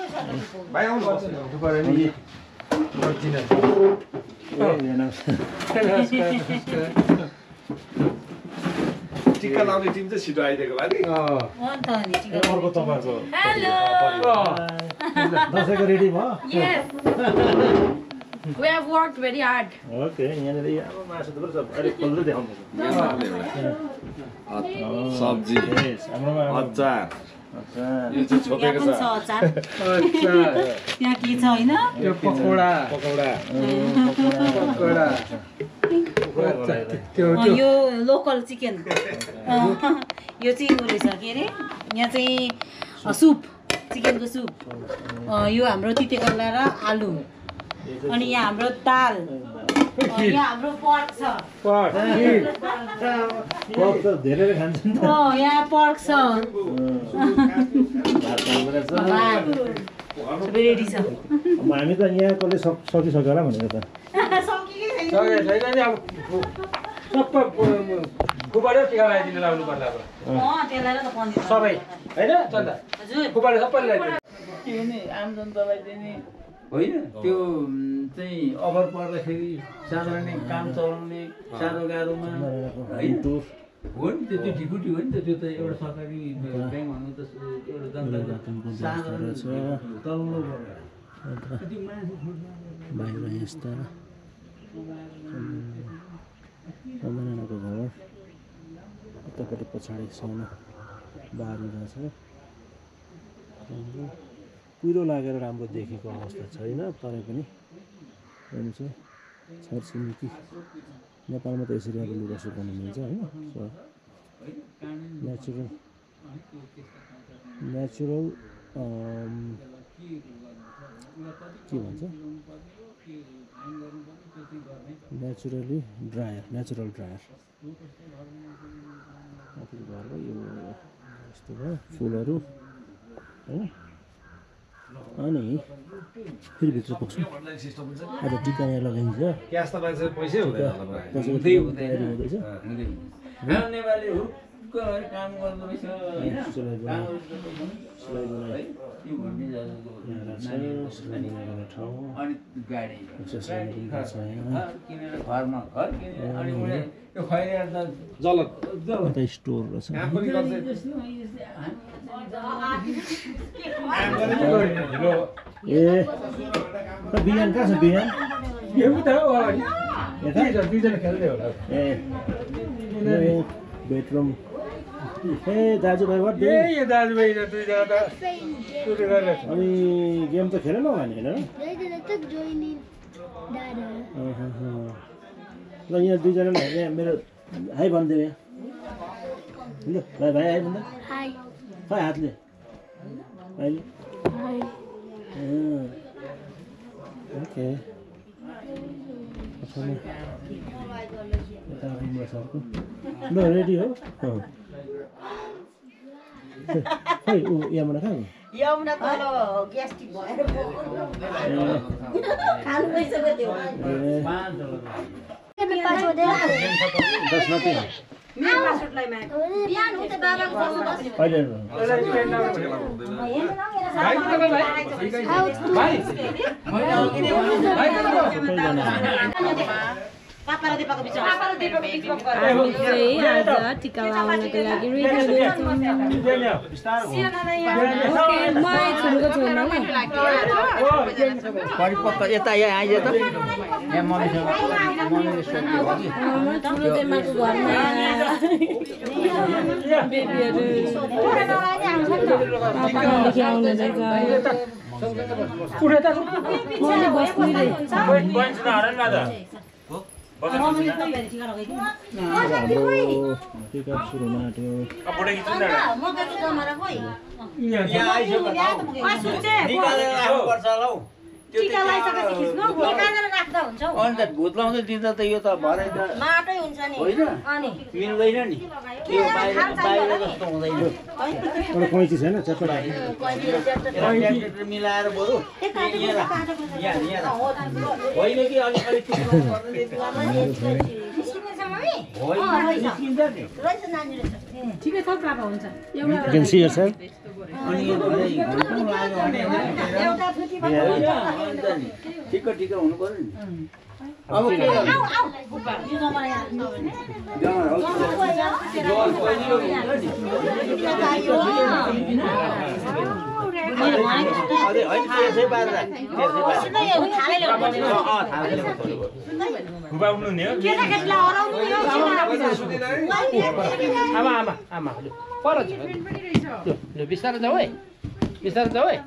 भाइ आउनु पर्छ नि टिका लाउने टिम चाहिँ छिटो आइदिएको भए नि अर्को तपाईँको दसैँको रेडी भयो We have worked very hard. Okay, यहाँनिर अब मासु त अलिक खोल्दै देखाउनु सब्जी अचार यो चाहिँ छोपेको छ अचार यहाँ के छ हैन यो पकौडा यो लोकल चिकन यो चाहिँ उले छ के रे यहाँ चाहिँ सुप चिकनको सुप यो हाम्रो तितेकर्ला र आलु अनि यहाँ हाम्रो दाल यहाँ हाम्रो पर्क छ पर्क त धेरैले खान्छन् त यहाँ पर्क छ रेडी छ हामी त यहाँ कसले सकिसक्यो होला भनेको त छैन नि अब सबै फुपाले टिका लगाइदिनु लाउनु पर्ला अब सबै हैन चन्दा फुपाले सबै लगाइदिनु के आम जनतालाई दिने होइन त्यो चाहिँ अभर पर्दाखेरि साधारण काम चलाउने साह्रो गाह्रोमा है हो नि त्यो ढिकुटी हो नि त त्यो त एउटा सरकारी ब्याङ्क भन्नु त एउटा जनताको साधारण तल्लो बाहिर यस्ता कमानको घर उतापट्टि पछाडि सानो बारी रहेछ कुहिरो लागेर राम्रो देखेको अवस्था छैन तरै पनि हेर्नु चाहिँ छरछिमेकी नेपालमा त यसरी अब लुगा सुकाउनु मिल्छ होइन नेचुरल के भन्छ नेचुरल ड्रायर घरको यो यस्तो भयो फुलहरू होइन अनि फेरि भित्र पुग्छु आज टिका यहाँ लगाइन्छ क्यास तपाईँ चाहिँ पैसै हुँदैन नेपाली काम गर्दो रहेछ अनि गाडी किनेर घरमा घर किने अनि यो खैरेर त स्टोर रहेछ ए बिहान कहाँ छ बिहान बेडरुम ए दाजुभाइ अनि गेम त खेलेन होला नि होइन ल यहाँ दुईजना यहाँ मेरो हाई भनिदियो यहाँ ल भाइ भाइ हाई भन्दा खै हातले अहिले ओके ल रेडी हो खै ऊ यमुना कहाँ यमुना तल ग्यास्ट्रिक भएर खानु गइसक्यो त्यो मेरो पासवर्डलाई माग बिहान उते बाबाको सँगै बस्ने पापा र दिपाको बिचमा आज टिका लगाउनको लागि रेडी परिपक्व यता यहाँ आइज त यहाँ मम्मीसँग मम्मीले सोध्यो ठुलो जेमाको घरमा बेबीहरू पापादेखि आउनु टिका सुरुमा आँट्यो टिका लगाइसकेपछि खिच्नु निकालेर राख्दा हुन्छ हौ अनि त भूत लाउँदै दिँदा त यो त भरै त माटै हुन्छ नि होइन अनि मिल्दैन नि यो बाहिर जस्तो हुँदैन एउटा कैँची छैन चट्टा ट्र्याक्टर मिलाएर बरु यहाँ होइन कि अलिक अलिक ठिकै छ पापा हुन्छ You can see yourself. अनि यो भरे घुम्नु लाग्यो भने ठिक ठिक हुनु पर्यो नि अब के बिस्तारै जाऊ है बिस्तारै जाऊ है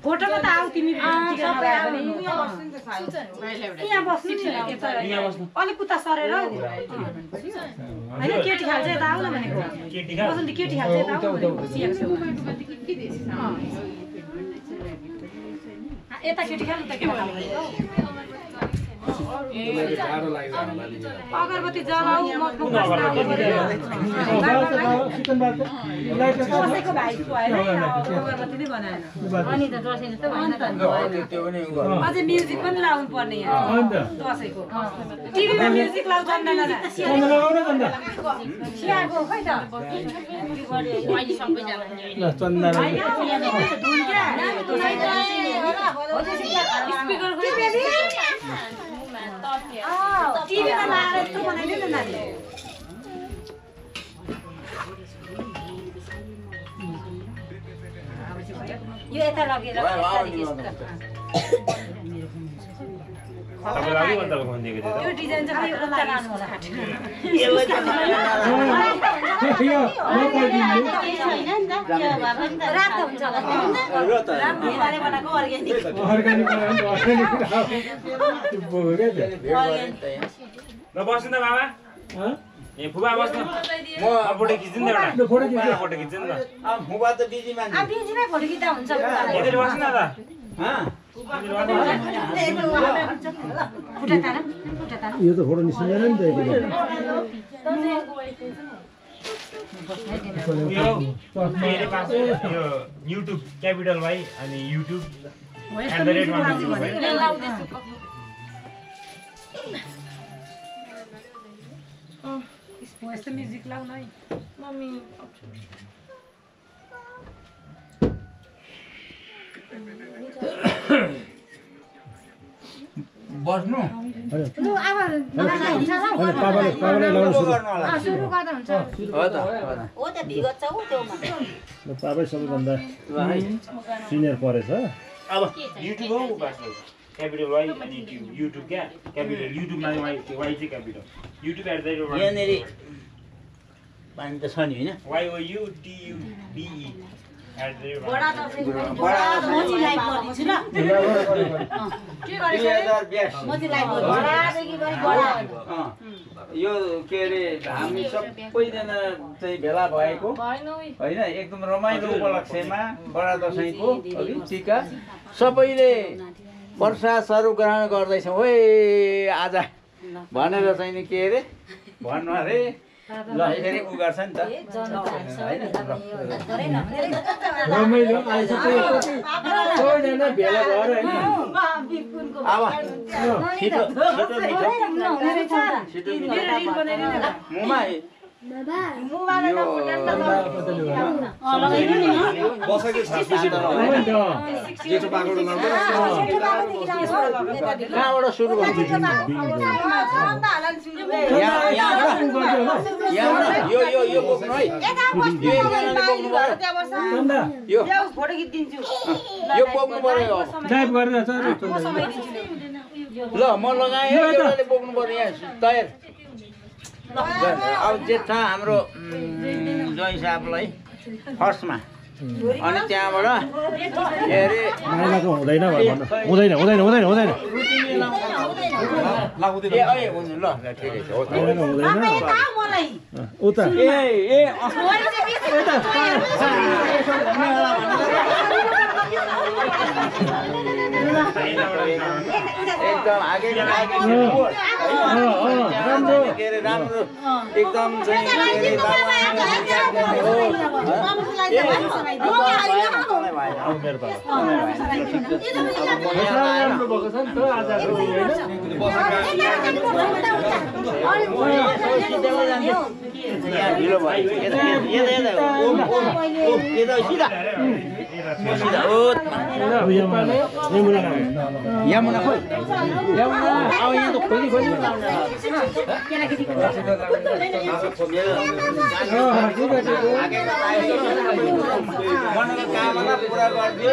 फोटोमा त आऊ तिमी अलिक उता सरेर होइन केटी खाल्छ यता आऊ न भनेको केटी खाल्छ यता आऊ यता केटी खाल उता केटा अगरबत्ती जलाऊ अगरबत्ती नै बनाएन अनि त दसैँ जस्तो भएन त अझै म्युजिक पनि लाउनु पर्ने यहाँ दसैँको टिभीमा म्युजिक लाउँदैन सियाको खै त टिभीमा लाएर यस्तो बनाइदियो न नानी यो यता लगेर यो डिजाइन चाहिँ उता लानु होला रातो हुन्छ होला बनाएको अर्ग्यानिक बस्नु त बाबा ए फुबा बस्नु म फोटो खिच्नु नि एउटा फोटो खिच्नु नि त फुबा त बिजी मान्छे बिजीमै फोटो खिच्दा हुन्छ यतै बस्नु न त यो त फोटो निस्किँदैन नि त यो युट्युब क्यापिटल वाइ अनि युट्युब यस्तो म्युजिक लाउन है मम्मी बस्नु पापै सबैभन्दा सिनियर परेछ अब युट्युब हो क्यापिटल वाइ अनि युट्युब क्या क्यापिटल युट्युबमा वाइ चाहिँ क्यापिटल युट्युब यहाँनिर पानी त छ नि होइन YOUTUBE बडा दसैँ मोची लाइभ गर्दिन्छु ल के गरेछ मोची लाइभ बडादेखि गरी बडा यो के अरे हामी सबैजना चाहिँ भेला भएको होइन एकदम रमाइलो उपलक्ष्यमा बडा दसैँको टिका सबैले प्रसादहरू ग्रहण गर्दैछौँ है आज भनेर चाहिँ नि के अरे भन्नु अरे ल यसरी उ गर्छ नि त रमाइलो सबैजना भेला भएर अब छिटो छिटो मुमा बसेको छ जेठो बागडो लाउँदै कहाँबाट सुरु गर्छ यो बोक्नु है यो बोक्नु पर्यो ल म लगाएँ एउटाले बोक्नु पर्यो यहाँ तयार अब जेठा हाम्रो जय साहबलाई फर्स्टमा अनि त्यहाँबाट के अरे हुँदैन ल ठिकै छ उता एकदम आगे राम्रो एकदम आएन अब मेरो पालो राम्रो भएको छ नि त आजको दिन हैन ढिलो भयो यता सिधा यमुना खोइ यमुना अब यहाँ त खोली कामना पुरा गरिदियो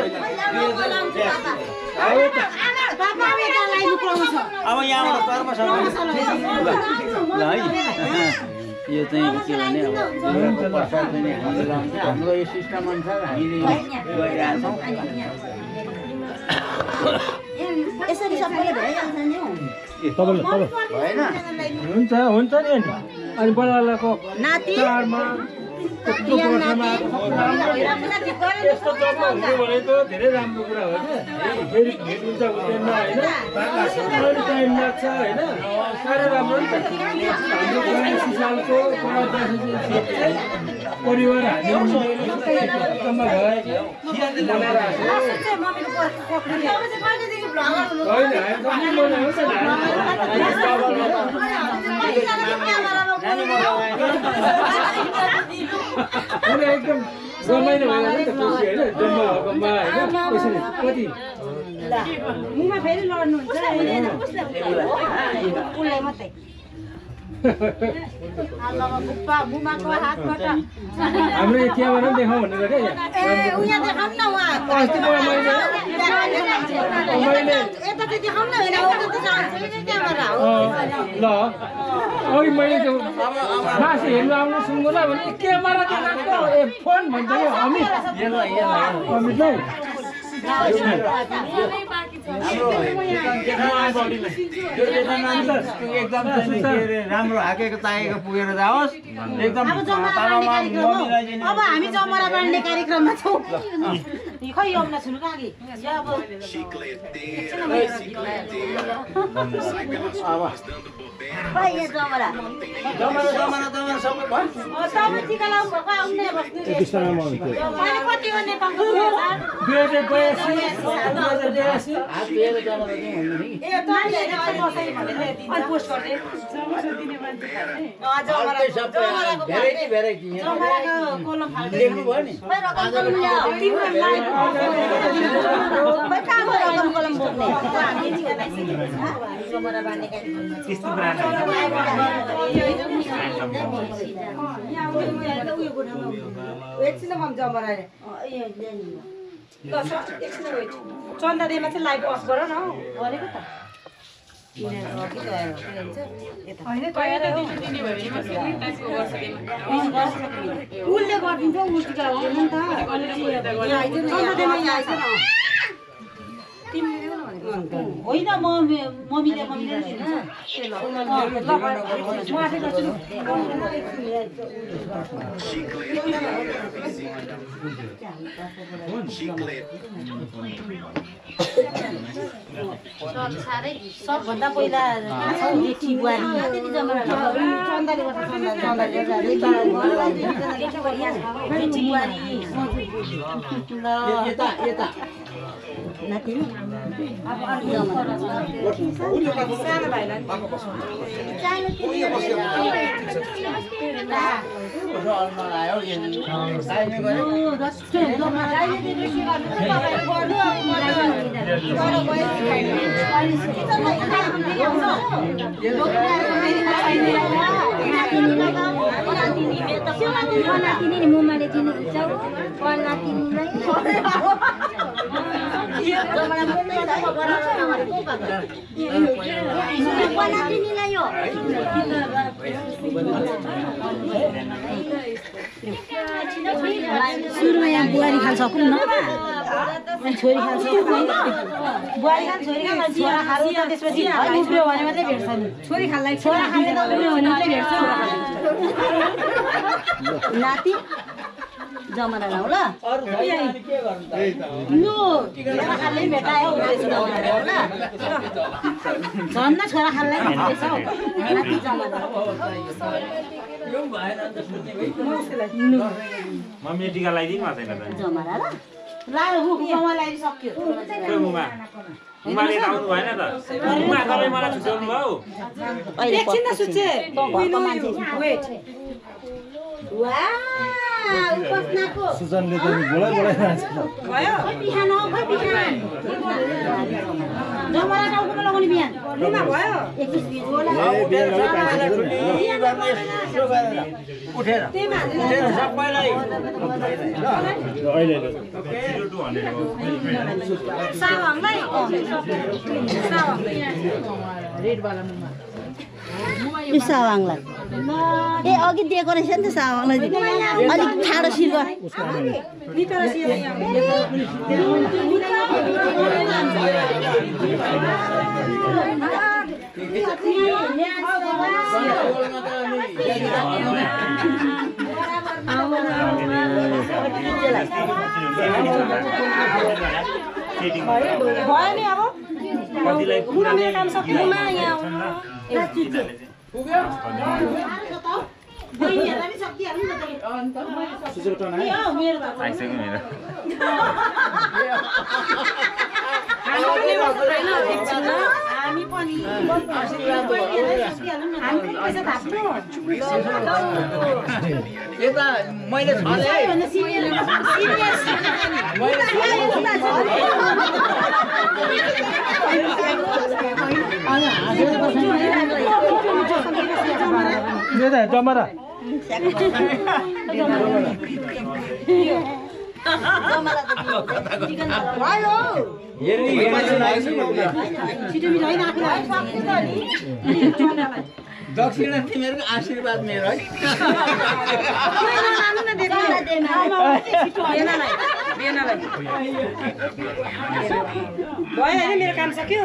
अब यहाँबाट कर्म है यो चाहिँ के भने अब प्रसाद चाहिँ हामीले लाउँछ हाम्रो यो सिस्टम अनुसार हामीले गरिरहेछौँ यसरी सबैले भइहाल्छ नि हौ भएन हुन्छ हुन्छ नि अनि बलालाको नाति चाडमा यस्तो वर्षमा यस्तो जग्गा हुनु भनेको धेरै राम्रो कुरा हो क्या फेरि भेट हुन्छ हुँदैन होइन अलिक टाइम लाग्छ होइन साह्रै राम्रो नि त हाम्रो 82 सालको परिवार हामी जम्मा भए एकदम रमाइलो भएर नि त खुसी होइन जम्मा भएकोमा होइन यसरी कति मुमा फेरि लड्नुहुन्छ उसलाई मात्रै हाम्रो क्यामेरा पनि देखाउँ भनेर क्या ल अघि मैले त्यो मासु हेर्नु आउनु सुँगोला भने क्यामेरा देखाएको ए फोन भन्छ क्या अमित अमितलाई एकदम राम्रो हाकेको ताकेको पुगेर जाओस् एकदम अब हामी जमरा बाँड्ने कार्यक्रममा छौँ खै यमुना छुनु कहाँ कि चन्दा देमा चाहिँ लाइभ अफ गर न भनेको त उसले गरिदिन्छ उल्टी होइन मम्मीले सबभन्दा पहिला जेठी बुहारी चन्दाले गर्छ जेठी बुहारी नाति सानो भाइलाई मुमाले चिनेको सुरुमा यहाँ बुहारी खान सकौँ न छोरी खान सकौँ बुहारी खान छोरी खान छोरा खानु त त्यसपछि उब्रियो भने मात्रै भेट्छ नि छोरी खानलाई छोरा खाने त उब्रियो भने मात्रै भेट्छ नाति जमरा लाउ ल लु छोरा खानलाई भेटायो झन् छोरा खानलाई भेट्दैछ नाति जमरा मम्मीले टिका लगाइदिनु भएको छैन जमरा र उमाले आउनु भएन त उमा तपाईँ मलाई छुट्याउनु भयो एकछिन न सुचे वेट सुजनले त बोलाइ बोलाइरहेछ भयो बिहान हो खै बिहान जमरा टाउको लगाउने बिहान रुमा भयो 21 उठेर सबैलाई अहिले सावङलाई यो सावाङलाई ए अघि दिएको रहेछ नि त सावाङलाई अलिक ठाडो सिर गर भयो नि अब कतिलाई पुरा नै काम सक्नुमा यहाँ हामी पनि पैसा थाप्नु यता मैले जमरा दक्षिणा तिमीहरूको आशीर्वाद मेरो है भयो होइन मेरो काम सक्यो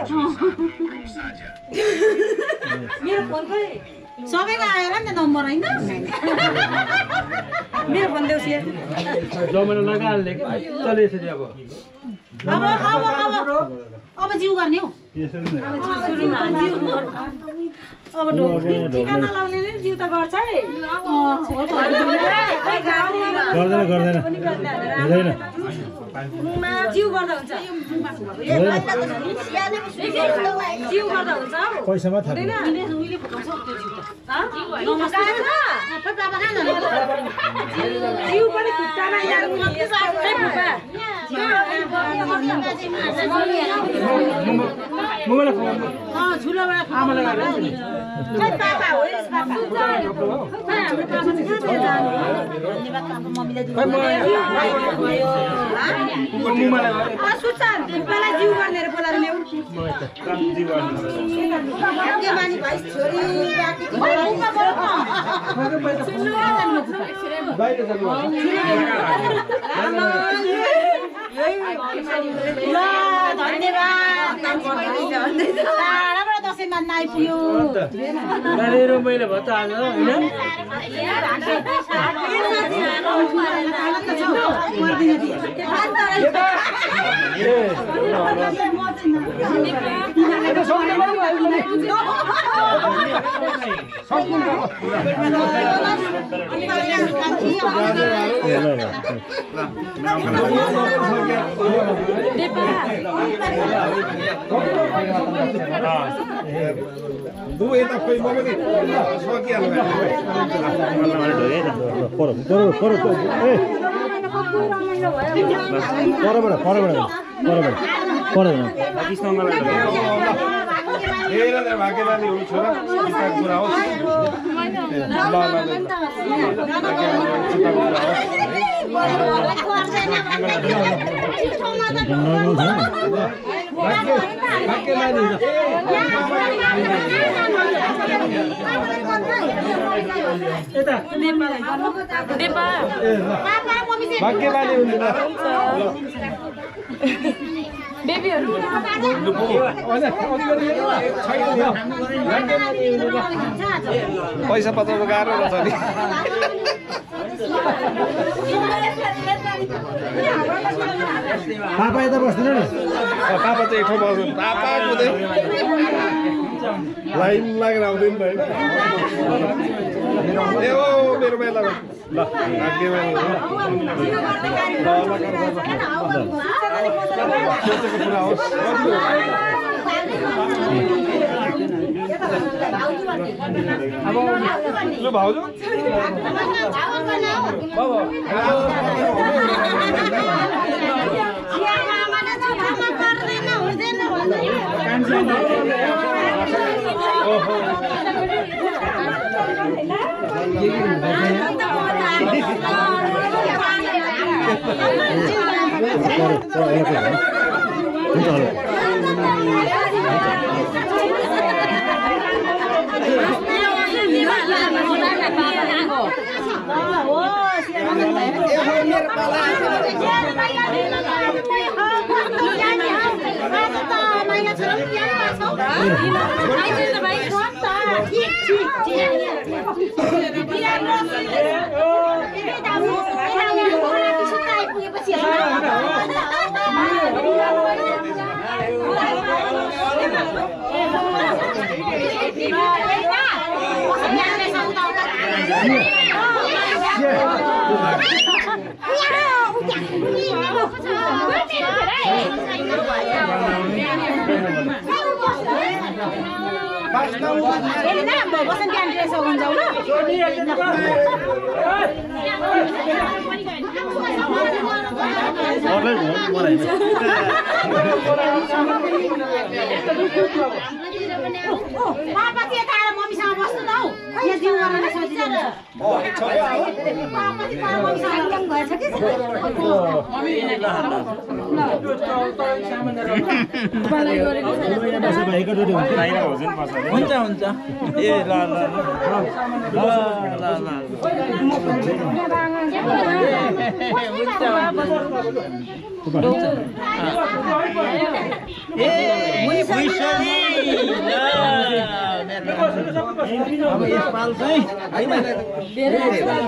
मेरो फोन खोइ सबैको आएर नि त नम्बर होइन मेरो फोन देऊ सिया जमरा लगाहाल्ने कि चल यसरी अब जिउ गर्ने हौ अब टिका नलाउने नि जिउ त गर्छ है गर्दैन हुँदैन जिउ गर्दा हुन्छ जिउ गर्दा हुन्छ पैसामा थाप्नु जिउ पनि खुट्टामा झुलोबाट पापा हो जिउ गर्ने बोलाएर ल्याउ धन्यवाद दसैँमा आइपुग्यो मैले भन्छ आज होइन दुवै त खोइ म पनि सकिहाल्नु भाग्यमानी हुनु छोरा कुरा होस् भाग्यमानी हुन्छ पैसा बचाउनु गाह्रो रहेछ नि पापा यता बस्दैन नि पापा चाहिँ एक ठाउँ बस्नु पापा कुदै लाइन लागेर आउँदैन होइन ए ओ मेरो मेला ल भाग्यमा पुरा होस् अब भाउजू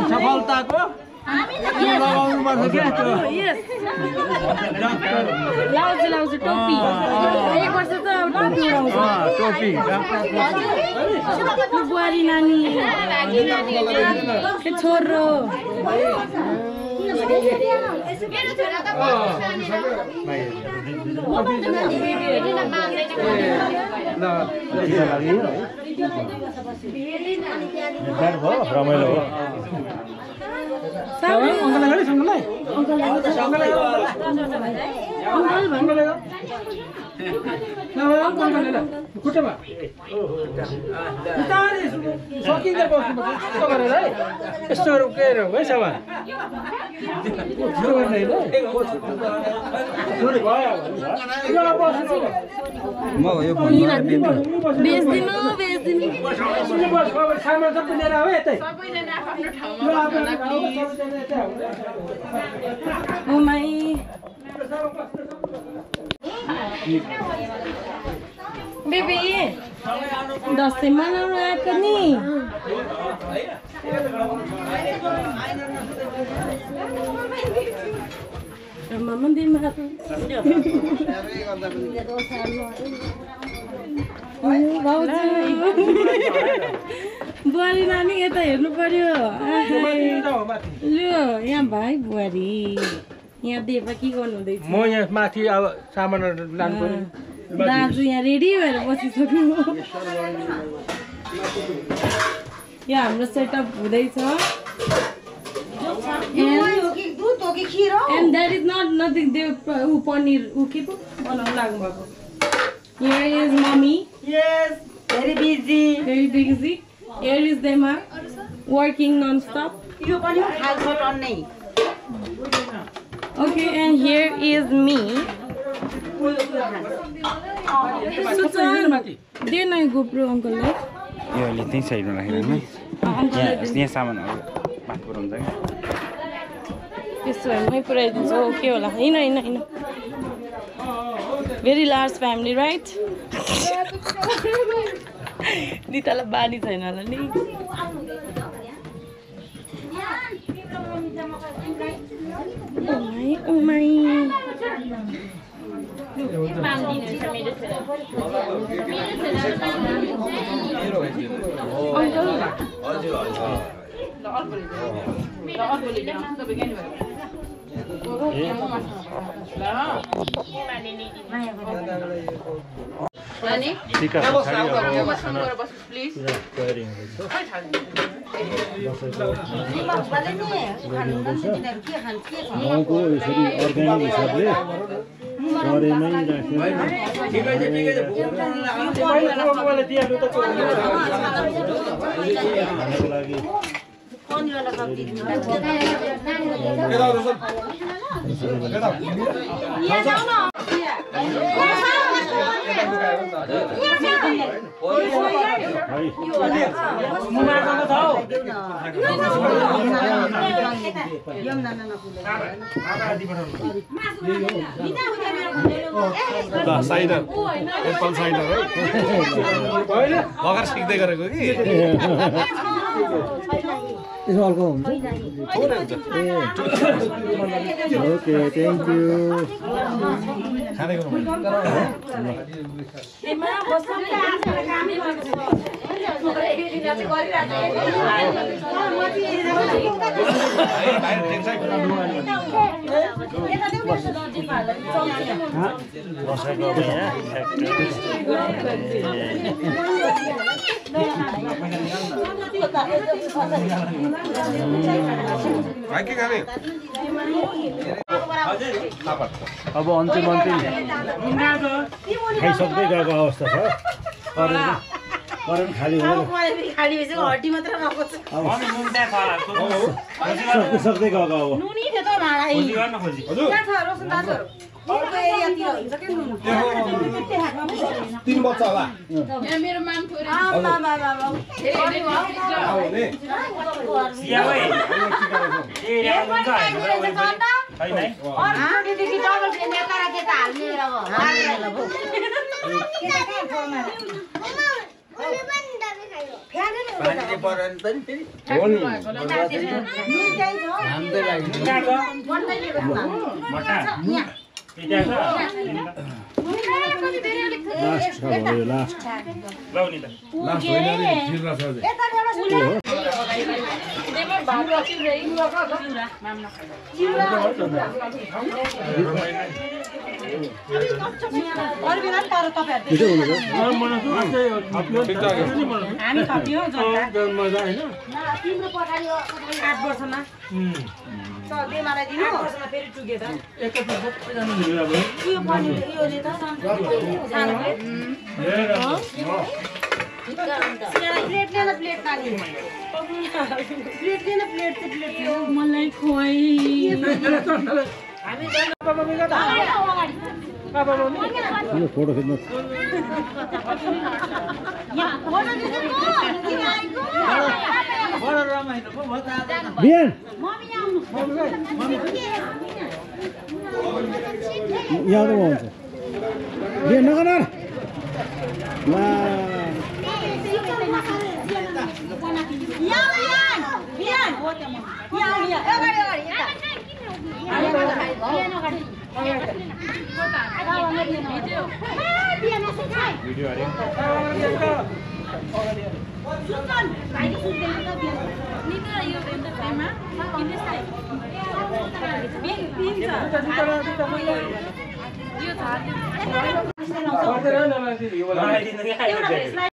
सफलताको बुहारी नानी छोरो रमाइलो हो बेबी दसैँ मनाउनु आएको नि मन्दिरमा बुहारी नानी यता हेर्नु पर्यो ल यहाँ भाइ बुहारी यहाँ देवा के गर्नु हुँदैछ म यहाँ माथि अब सामानहरु लानु पर्यो दाजु यहाँ रेडी भएर बसिसक्नु यहाँ हाम्रो सेटअप हुँदैछ and that is not nothing they paneer के पो बनाउन लाग्नु भएको here is mommy Yes, very busy. Here is Dema working non-stop. यो पनि खालको टन्नै Okay, and here is me. Did I GoPro uncle? यो अहिले त्यही साइडमा राखेर नि यहाँ सामानहरु माथि पुराउँछ के त्यसो भए मै पुऱ्याइदिन्छु के होला हैन भेरी लार्ज फ्यामिली राइट नितालाई बानी छैन होला नि गाउँको यसरी अर्ग्यानिक हिसाबले गरेमै राख्यो लागि साइडर एप्पल साइडर है भर्खर सिक्दै गरेको कि यसो अर्को हुन्छ ओके थ्याङ्क यू अब अन्तिम खाइसक्दै गएको अवस्था छ करेन्ट खाली सक्दै गएको अब 3 बच्चा होला मेरो मान मलाई खुवाई फोटो खिच्नु बिहान यहाँ हुन्छ बिहान नगर यो